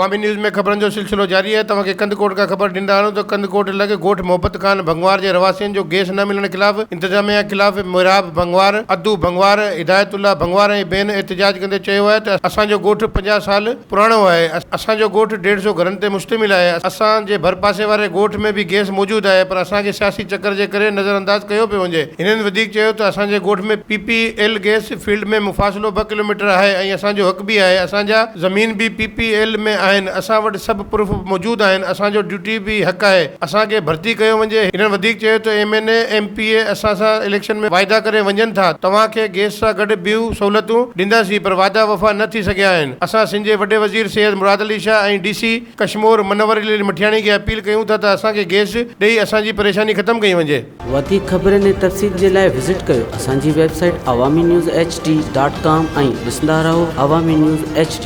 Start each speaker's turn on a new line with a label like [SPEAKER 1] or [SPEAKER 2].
[SPEAKER 1] عوامي news ۾ خبرن جو سلسلو جاري آهي توهان کي ڪنڌڪوٽ کان خبر ڏيندا هلون ته ڪنڌڪوٽ لڳ ڳوٺ محبت خان ڀنگوار جي رهواسين جو گيس نه ملڻ خلاف انتظاميا خلاف محراب ڀنگوار، ادو ڀنگوار، هدايت الله ڀنگوار ۽ ٻين احتجاج ڪندي چيو آهي ته اسان جو ڳوٺ 50 سال پراڻو آهي اسان جو ڳوٺ ڏيڍ سو گهرن تي مشتمل آهي اسان جي ڀرپاسي واري ڳوٺ ۾ به گيس موجود آهي پر اسان کي سياسي چڪر جي ڪري نظرانداز ڪيو پيو وڃي هنن وڌيڪ چيو ته اسان جي ڳوٺ ۾ P P L gas field ۾ مفاصلو ٻه ڪلوميٽر آهي ۽ اسان جو حق به آهي اسان جا زمين به پي پي ايل ۾ آهن اسان وٽ سڀ پروف موجود آهن اسان جو ڊيوٽي به حق آهي اسان کي ڀرتي ڪيو وڃي هنن وڌيڪ چيو ته M N A M P A اسان سان اليڪشن ۾ واعدا ڪري وڃن ٿا توهان کي گيس سان گڏ ٻيون سهولتون ڏينداسين پر واعدا وفا نه ٿي سگهيا آهن اسان سنڌ جي وڏي وزير سيد مراد علي شاهه ۽ ڊي سي ڪشمور منور علي مٺياڻي کي اپيل ڪيون ٿا ته اسان کي گيس ڏئي اسان جي پريشاني ختم ڪئي وڃي.
[SPEAKER 2] وڌيڪ خبرن ۽ تفصيل جي لاء وزٽ ڪيو اسان جي website Awami news H D dot com ۽ ڏسندا رهو عوامي نيوز ايڇ ڊي.